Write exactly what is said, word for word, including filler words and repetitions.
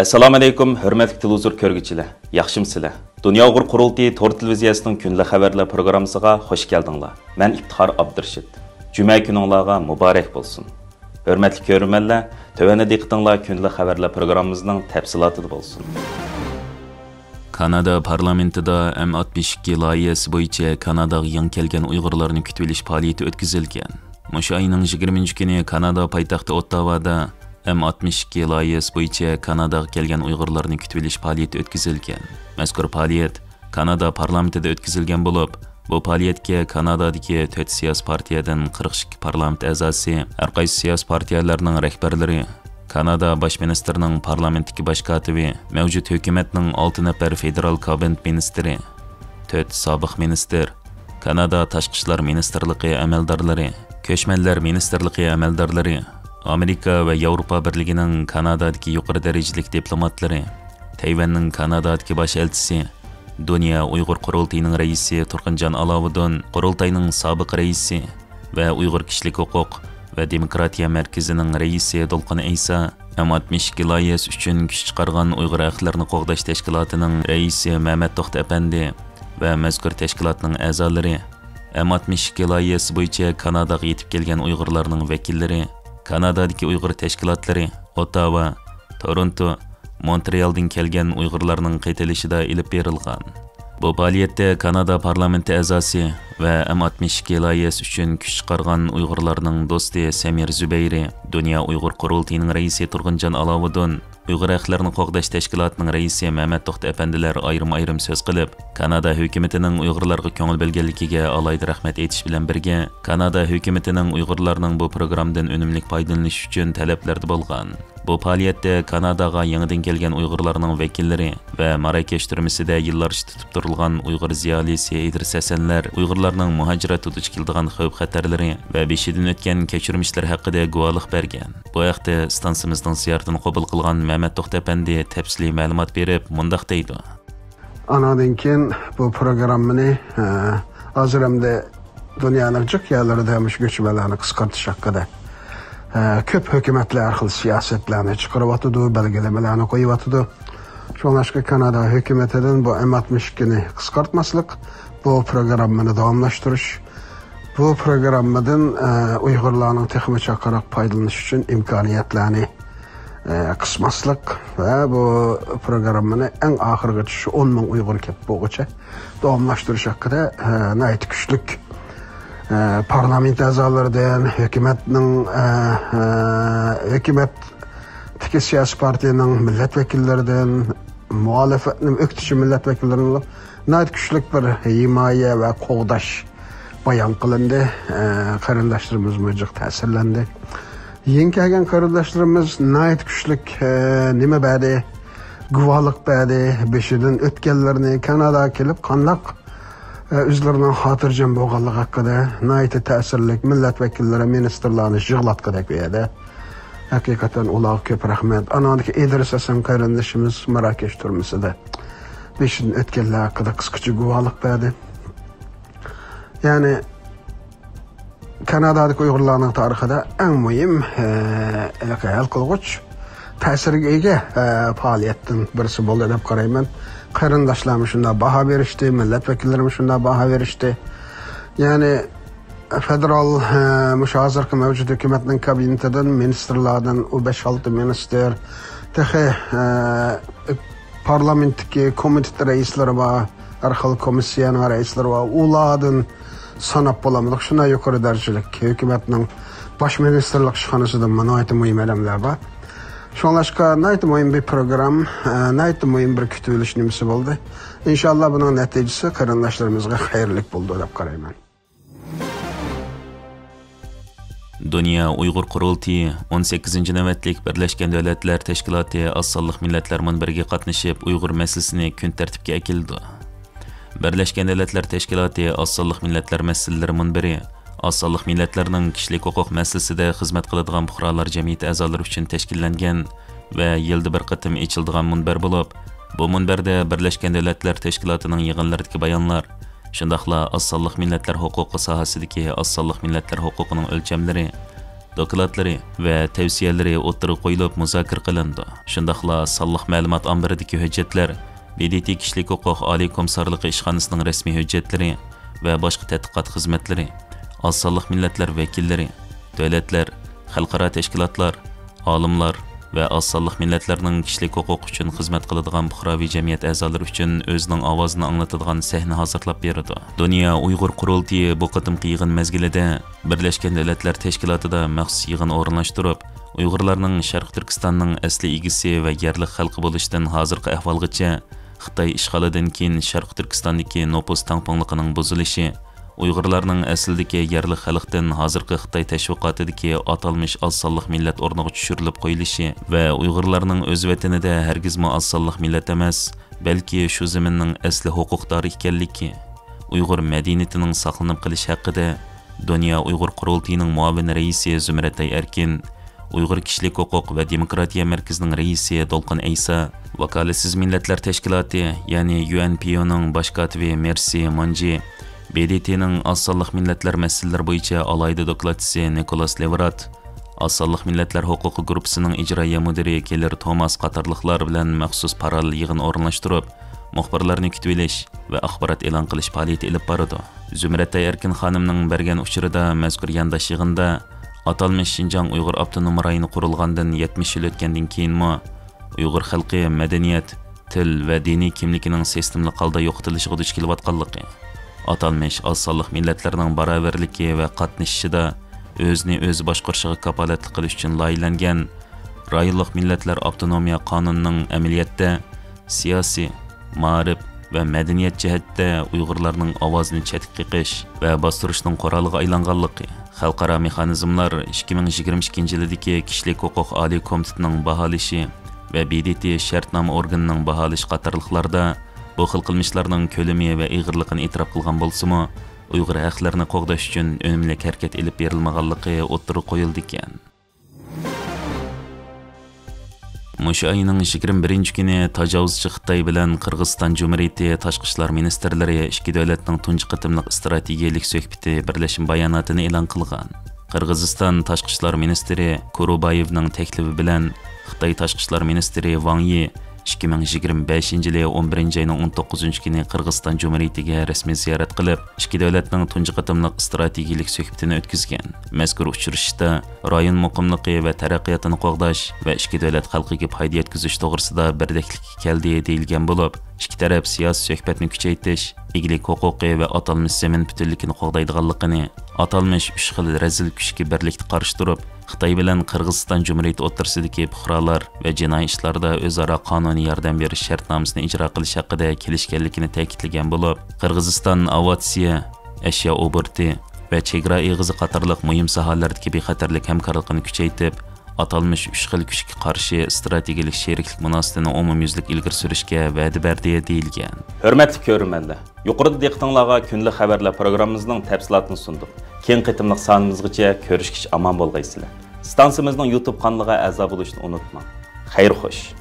ئەسسالامۇئەلەيكۇم، ھۆرمەتلىك تېلېۋىزور كۆرگۈچىلەر، ياخشىمۇسىلەر؟ دۇنيا ئۇيغۇر قۇرۇلتىيى تور تېلېۋىزىيەسىنىڭ كۈندىلىك خەۋەرلەر پروگراممىسىغا خۇش كەلدىڭلار. مەن ئىپتىخار ئابدۇرېشىت. جۈمە كۈنۈڭلارغا مۇبارەك بولسۇن. ھۆرمەتلىك كۆرۈرمەنلەر، تۆۋەندە دىققىتىڭلار كۈندىلىك خەۋەرلەر پروگراممىمىزنىڭ تەپسىلاتىدا بولسۇن. كانادا پارلامېنتىدا ئېم ئاتمىش ئىككى لايىھەسى بويىچە كاناداغا يېڭى كەلگەن ئۇيغۇرلارنى كۈتۈۋېلىش پائالىيىتى ئۆتكۈزۈلگەن. مۇشۇ ئاينىڭ يىگىرمىنچى كۈنى كانادا پايتەختى ئوتتاۋادا ئېم ئاتمىش ئىككى لايىھەسى بويىچە كاناداغا كەلگەن ئۇيغۇرلارنى كۈتۈۋېلىش پائالىيىتى ئۆتكۈزۈلگەن. مەزكۇر پائالىيەت كانادا پارلامېنتىدا ئۆتكۈزۈلگەن بولۇپ، بۇ پائالىيەتكە كانادادىكى تۆت سىياسىي پارتىيەدىن قىرىق ئىككى پارلامېنت ئەزاسى، ھەر قايسى سىياسىي پارتىيەلەرنىڭ رەھبەرلىرى، كانادا باش مىنىستىرىنىڭ پارلامېنتتىكى باش كاتىپى، مەۋجۇت ھۆكۈمەتنىڭ ئالتە نەپەر فېدېرال كابىنېت مىنىستىرى، تۆت سابىق مىنىستىر، كانادا تاشقى ئىشلار مىنىستىرلىقى ئەمەلدارلىرى، كۆچمەنلەر مىنىستىرلىقى ئەمەلدارلىرى، ئامېرىكا ۋە ياۋروپا بىرلىكىنىڭ كانادادىكى يۇقىرى دەرىجىلىك دىپلوماتلىرى، تەيۋەننىڭ كانادادىكى باش ئەلچىسى، دۇنيا ئۇيغۇر قۇرۇلتىيىنىڭ رەئىسى تۇرغۇنجان ئالاۋۇدۇن، قۇرۇلتاينىڭ سابىق رەئىسى ۋە ئۇيغۇر كىشىلىك ھوقۇق ۋە دېموكراتىيە مەركىزىنىڭ رەئىسى دولقۇن ئەيسا، ئېم ئاتمىش ئىككى لايىھەسى ئۈچۈن كۈچ چىقارغان ئۇيغۇر ھەقلىرىنى قوغداش تەشكىلاتىنىڭ رەئىسى مەمەت توختى ئەپەندى ۋە مەزكۇر تەشكىلاتنىڭ ئەزالىرى، ئېم ئاتمىش ئىككى لايىھەسى بويىچە كاناداغا يېتىپ كەلگەن ئۇيغۇرلارنىڭ ۋەكىللىرى، كانادادىكى ئۇيغۇر تەشكىلاتلىرى، ئوتتاۋا، تورونتو، مونترېئالدىن كەلگەن ئۇيغۇرلارنىڭ قېتىلىشىدا ئېلىپ بېرىلغان. بۇ پائالىيەتتە كانادا پارلامېنتى ئەزاسى ۋە ئېم ئاتمىش ئىككى لايىھەسى ئۈچۈن كۈچ چىقارغان ئۇيغۇرلارنىڭ دوستى سەمىر زۇبەيرى، دۇنيا ئۇيغۇر قۇرۇلتىيىنىڭ رەئىسى تۇرغۇنجان ئالاۋۇدۇن، ئۇيغۇر ھەقلىرىنى قوغداش تەشكىلاتىنىڭ رەئىسى مەمەت توختى ئەپەندىلەر ئايرىم-ئايرىم سۆز قىلىپ، كانادا ھۆكۈمىتىنىڭ ئۇيغۇرلارغا كۆڭۈل بۆلگەنلىكىگە ئالاھىدە رەھمەت ئېيتىش بىلەن بىرگە، كانادا ھۆكۈمىتىنىڭ ئۇيغۇرلارنىڭ بۇ پروگراممىدىن ئۈنۈملۈك پايدىلىنىشى ئۈچۈن تەلەپلەردە بولغان. بۇ پائالىيەتتە كاناداغا يېڭىدىن كەلگەن ئۇيغۇرلارنىڭ ۋەكىللىرى ۋە ماراكەش تۈرمىسىدە يىللارچە تۇتۇپ تۇرۇلغان ئۇيغۇر زىيالىيسى ئىدرىس ھەسەنلەر ئۇيغۇرلارنىڭ مۇھاجىرەتتە دۇچ كېلىدىغان خەۋپ-خەتەرلىرى ۋە بېشىدىن ئۆتكەن كەچۈرمىشلىرى ھەققىدە گۇۋاھلىق بەرگەن. بۇ ھەقتە ئىستانسىمىزنىڭ زىيارىتىنى قوبۇل قىلغان مەمەت توختى ئەپەندى تەپسىلىي مەلۇمات بېرىپ، مۇنداق دەيدۇ. ئاناندىن كېيىن بۇ پروگراممىنى، ئە، ھازىر ئەمدى دۇنيانىڭ جىق يەرلىرىدە مۇشۇ كۆچمەنلەرنى قىسقارتىش ھەققىدە، ئە، كۆپ ھۆكۈمەتلەر ھەر خىل سىياسەتلەرنى چىقىرىۋاتىدۇ، بەلگىلىمىلەرنى قويۇۋاتىدۇ. شۇڭلاشقا كانادا ھۆكۈمىتىدىن بۇ ئېم ئاتمىش ئىككىنى قىسقارتماسلىق، بۇ پروگراممىنى داۋاملاشتۇرۇش، بۇ پروگراممىدىن، ئە، ئۇيغۇرلارنىڭ تېخىمۇ چوڭراق پايدىلىنىش ئۈچۈن ئىمكانىيەتلەرنى، ئە، قىسماسلىق ۋە بۇ پروگراممىنى ئەڭ ئاخىرغىچە شۇ ئون مىڭ ئۇيغۇر كېلىپ بولغۇچە داۋاملاشتۇرۇش ھەققىدە، ئە، ناھايىتى كۈچلۈك، ئە، پارلامېنت ئەزالىرىدىن، ھۆكۈمەتنىڭ، ئە، ئە، ھۆكۈمەتتىكى سىياسىي پارتىيىنىڭ مىللەت ۋەكىللىرىدىن، مۇخالىپەتنى ئۆكتىچى مىللەت ۋەكىللىرىنىڭ ناھايىتى كۈچلۈك بىر ھىمايە ۋە قوغداش بايان قىلىندى. ئە، قېرىنداشلىرىمىزمۇ جىق تەسىرلەندى. يېڭى كەلگەن قېرىنداشلىرىمىز ناھايىتى كۈچلۈك، ئە، نېمە بەردى؟ گۇۋاھلىق بەردى. بېشىدىن ئۆتكەنلىرىنى، كاناداغا كېلىپ قانداق، ئە، ئۆزلىرىنىڭ خاتىرجەم بولغانلىقى ھەققىدە ناھايىتى تەسىرلىك. مىللەت ۋەكىللىرى، مىنىستىرلارنى يىغلاتقۇدەك بۇ يەردە. ھەقىقەتەن ئۇلارغا كۆپ رەھمەت. ئاناندىكى ئىدرىس ھەسەن قېرىندىشىمىز ماراكەش تۈرمىسىدە بېشىدىن ئۆتكەنلەر ھەققىدە قىسقىچە گۇۋاھلىق بەردى. يەنى كانادادىكى ئۇيغۇرلارنىڭ تارىخىدا ئەڭ مۇھىم، ئە، ھېلىقى ھەل قىلغۇچ تەسىرگە ئىگە، ئە، پائالىيەتتىن بىرسى بولدى دەپ قارايمەن. قېرىنداشلارمۇ شۇنداق باھا بېرىشتى، مىللەت ۋەكىللىرىمۇ شۇنداق باھا بېرىشتى. يەنى فېدېرال، ئە، مۇشۇ ھازىرقى مەۋجۇت ھۆكۈمەتنىڭ كابىنېتىدىن، مىنىستىرلاردىن ئۇ بەش-ئالتە مىنىستىر، تېخى، ئە، پارلامېنتتىكى كومىتېت رەئىسلىرى بار، ھەر خىل كومىسسىيەنىڭ رەئىسلىرى بار، ئۇلاردىن ساناپ بولالمىدۇق. شۇنداق يۇقىرى دەرىجىلىك ھۆكۈمەتنىڭ باش مىنىستىرلىق ئىشخانىسىدىمۇ ناھايىتى مۇھىم ئادەملەر بار. شۇڭلاشقا ناھايىتى مۇھىم بىر پروگرام، ئە، ناھايىتى مۇھىم بىر كۈتۈۋېلىش نېمىسى بولدى. ئىنشاللا بۇنىڭ نەتىجىسى قېرىنداشلىرىمىزغا خەيرلىك بولىدۇ دەپ قارايمەن. دۇنيا ئۇيغۇر قۇرۇلتىيى ئون سەككىزىنچى نۆۋەتلىك بىرلەشكەن دۆلەتلەر تەشكىلاتى ئاز سانلىق مىللەتلەر مۇنبىرىگە قاتنىشىپ، ئۇيغۇر مەسىلىسىنى كۈن تەرتىپكە ئەكېلىدۇ. بىرلەشكەن دۆلەتلەر تەشكىلاتى ئاز سانلىق مىللەتلەر مەسىلىلىرى مۇنبىرى ئاز سانلىق مىللەتلەرنىڭ كىشىلىك ھوقۇق مەسىلىسىدە خىزمەت قىلىدىغان پۇقرالار جەمئىيىتى ئەزالىرى ئۈچۈن تەشكىللەنگەن ۋە يىلدا بىر قېتىم ئېچىلىدىغان مۇنبەر بولۇپ، بۇ مۇنبەردە بىرلەشكەن دۆلەتلەر تەشكىلاتىنىڭ يىغىنلىرىدىكى بايانلار، شۇنداقلا ئاز سانلىق مىللەتلەر ھوقۇقى ساھەسىدىكى ئاز سانلىق مىللەتلەر ھوقۇقىنىڭ ئۆلچەملىرى، دوكلاتلىرى ۋە تەۋسىيەلىرى ئوتتۇرىغا قويۇلۇپ مۇزاكىرە قىلىنىدۇ. شۇنداقلا سانلىق مەلۇمات ئامبىرىدىكى ھۆججەتلەر، ب د ت كىشىلىك ھوقۇق ئالىي كومىسسارلىقى ئىشخانىسىنىڭ رەسمىي ھۆججەتلىرى ۋە باشقا تەتقىقات خىزمەتلىرى، ئاز سانلىق مىللەتلەر ۋەكىللىرى، دۆلەتلەر، خەلقئارا تەشكىلاتلار، ئالىملار ۋە ئاز سانلىق مىللەتلەرنىڭ كىشىلىك ھوقۇق ئۈچۈن خىزمەت قىلىدىغان پۇقراۋى جەمئىيەت ئەزالىرى ئۈچۈن ئۆزىنىڭ ئاۋازىنى ئاڭلىتىدىغان سەھنە ھازىرلاپ بېرىدۇ. دۇنيا ئۇيغۇر قۇرۇلتىيى بۇ قېتىمقى يىغىن مەزگىلىدە بىرلەشكەن دۆلەتلەر تەشكىلاتىدا مەخسۇس يىغىن ئورۇنلاشتۇرۇپ، ئۇيغۇرلارنىڭ شەرقىي تۈركىستاننىڭ ئەسلى ئىگىسى ۋە يەرلىك خەلقى بولۇشىدىن ھازىرقى ئەھۋالغىچە خىتاي ئىشغالىدىن كېيىن شەرقىي تۈركىستاندىكى نوپۇس تەڭپۇڭلۇقىنىڭ بۇزۇلۇشى، ئۇيغۇرلارنىڭ ئەسلىدىكى يەرلىك خەلقتىن ھازىرقى خىتاي تەشۋىقاتىدىكى ئاتالمىش ئاز سانلىق مىللەت ئورنىغا چۈشۈرۈلۈپ قويۇلۇشى ۋە ئۇيغۇرلارنىڭ ئۆز ۋەتىنىدە ھەرگىزمۇ ئاز سانلىق مىللەت ئەمەس، بەلكى شۇ زېمىننىڭ ئەسلى ھوقۇقدارى ئىكەنلىكى، ئۇيغۇر مەدەنىيىتىنىڭ ساقلىنىپ قېلىشى ھەققىدە دۇنيا ئۇيغۇر قۇرۇلتىيىنىڭ مۇئاۋىن رەئىسى زۇمرەتئاي ئەركىن، ئۇيغۇر كىشىلىك ھوقۇق ۋە دېموكراتىيە مەركىزىنىڭ رەئىسى دولقۇن ئەيسا، ۋاكالەتسىز مىللەتلەر تەشكىلاتى، يەنى يۇ ئېن پى ئو نىڭ باش كاتىپى مېرسى مونجى، ب د ت نىڭ ئاز سانلىق مىللەتلەر مەسىلىلىرى بويىچە ئالاھىدە دوكلاتچىسى نىكولاس لېۋرات، ئاز سانلىق مىللەتلەر ھوقۇقى گۇرۇپپىسىنىڭ ئىجرائىيە مۇدىرى كېلېر توماس قاتارلىقلار بىلەن مەخسۇس پاراللېل يىغىن ئورۇنلاشتۇرۇپ، مۇخبىرلارنى كۈتۈۋېلىش ۋە ئاخبارات ئېلان قىلىش پائالىيىتى ئېلىپ بارىدۇ. زۇمرەتئاي ئەركىن خانىمنىڭ بەرگەن ئۇچۇرىدا مەزكۇر يانداش يىغىندا ئاتالمىش شىنجاڭ ئۇيغۇر ئاپتونوم رايونى قۇرۇلغاندىن يەتمىش يىل ئۆتكەندىن كېيىنمۇ ئۇيغۇر خەلقى مەدەنىيەت، تىل ۋە دىنىي كىملىكىنىڭ سىستېمىلىق ھالدا يوقىتىلىشىغا دۇچ كېلىۋاتقانلىقى، ئاتالمىش ئاز سانلىق مىللەتلەرنىڭ باراۋەرلىكى ۋە قاتنىشىشىدا ئۆزىنى ئۆزى باشقۇرۇشىغا كاپالەتلىك قىلىش ئۈچۈن لايىھەلەنگەن رايونلۇق مىللەتلەر ئاپتونومىيە قانۇنىنىڭ ئەمەلىيەتتە سىياسىي، مائارىپ ۋە مەدەنىيەت جەھەتتە ئۇيغۇرلارنىڭ ئاۋازىنى چەتكە قېقىش ۋە باستۇرۇشنىڭ قورالىغا ئايلانغانلىقى، خەلقئارا مېخانىزملار ئىككى مىڭ يىگىرمە ئىككىنچى يىلىدىكى كىشىلىك ھوقۇق ئالىي كومىتېتىنىڭ باھالىشى ۋە ب د ت شەرتنامە ئورگىنىنىڭ باھالىشى قاتارلىقلاردا بۇ خىل قىلمىشلارنىڭ كۆلىمى ۋە ئېغىرلىقىنى ئېتىراپ قىلغان بولسىمۇ، ئۇيغۇر ھەقلىرىنى قوغداش ئۈچۈن ئۈنۈملۈك ھەرىكەت ئېلىپ بېرىلمىغانلىقى ئوتتۇرىغا قويۇلىدىكەن. مۇشۇ ئاينىڭ يىگىرمە بىرىنچى كۈنى تاجاۋۇزچى خىتاي بىلەن قىرغىزىستان جۇمھۇرىيىتى تاشقى ئىشلار مىنىستىرلىرى ئىككى دۆلەتنىڭ تۇنجى قېتىملىق ئىستراتېگىيەلىك سۆھبىتى بىرلەشمە باياناتىنى ئېلان قىلغان. قىرغىزىستان تاشقى ئىشلار مىنىستىرى كۇرۇبايېۋنىڭ تەكلىپى بىلەن خىتاي تاشقى ئىشلار مىنىستىرى ۋاڭ يى ئىككى مىڭ يىگىرمە بەشىنچى يىلى ئون بىرىنچى ئاينىڭ ئون توققۇزىنچى كۈنى قىرغىزىستان جۇمھۇرىيىتىگە رەسمىي زىيارەت قىلىپ، ئىككى دۆلەتنىڭ تۇنجى قېتىملىق ئىستراتېگىيەلىك سۆھبىتىنى ئۆتكۈزگەن. مەزكۇر ئۇچرىشىشتا رايون مۇقىملىقى ۋە تەرەققىياتىنى قوغداش ۋە ئىككى دۆلەت خەلقىگە پايدا يەتكۈزۈش توغرىسىدا بىردەكلىككە كەلدى دېيىلگەن بولۇپ، ئىككى تەرەپ سىياسىي سۆھبەتنى كۈچەيتىش، ئىگىلىك ھوقۇقى ۋە ئاتالمىش زېمىن پۈتۈنلۈكىنى قوغدايدىغانلىقىنى، ئاتالمىش ئۈچ خىل رەزىل كۈچكە بىرلىكتە قارشى تۇرۇپ، خىتاي بىلەن قىرغىزىستان جۇمھۇرىيىتى ئوتتۇرىسىدىكى پۇقرالار ۋە جىنايى ئىشلاردا ئۆزئارا قانۇنىي ياردەم بېرىش شەرتنامىسىنى ئىجرا قىلىش ھەققىدە كېلىشكەنلىكىنى تەكىتلىگەن بولۇپ، قىرغىزىستان ئاۋىئاتسىيە، ئەشيا ئوبوروتى ۋە چېگرا ئېغىزى قاتارلىق مۇھىم ساھەلەردىكى بىخەتەرلىك ھەمكارلىقىنى كۈچەيتىپ، ئاتالمىش ئۈچ خىل كۈچكە قارشى ئىستراتېگىيەلىك شېرىكلىك مۇناسىۋىتىنى ئومۇميۈزلۈك ئىلگىرى سۈرۈشكە ۋەدە بەردى، دېيىلگەن. ھۆرمەتلىك كۆرۈرمەنلەر، يۇقىرىدا دىققىتىڭلارغا كۈندىلىك خەۋەرلەر پروگراممىمىزنىڭ تەپسىلاتىنى سۇندۇق. كېيىنكى قېتىملىق سانىمىزغىچە كۆرۈشكىچە ئامان بولغايسىلەر. ستانسىمىزنىڭ يۇتۇب قانىلىغا ئەزا بولۇشنى ئۇنتۇماڭ. خەير خوش.